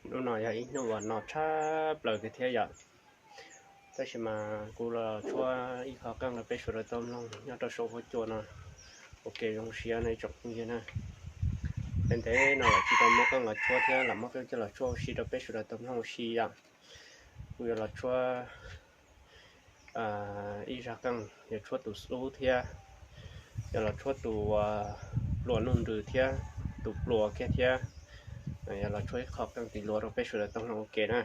Hnub no yog ib hnub uas no tshaj plaws kiag thiab yom. Tab sis mas kuv los tshuab ib qho qeej rau peb sawv daws tau mloog nyob rau saum huab cua no ua ke zoo siab no ib tsoom phooj ywg na. Ntev ntev no los tsis tau muab qeej los tshuab thiab, los muab qeej coj los tshuab ua si rau peb sawv daws tau mloog ua si yom. Kuv yuav los tshuab ib zaj qeej, yuav tshuab tus xub thiab, yuav los tshuab tus pluas nuj nrws thiab, tus pluas kiag thiab, yuav los tshuab ib qho qeej tis luav rau peb sawv daws tau mloog ua ke na.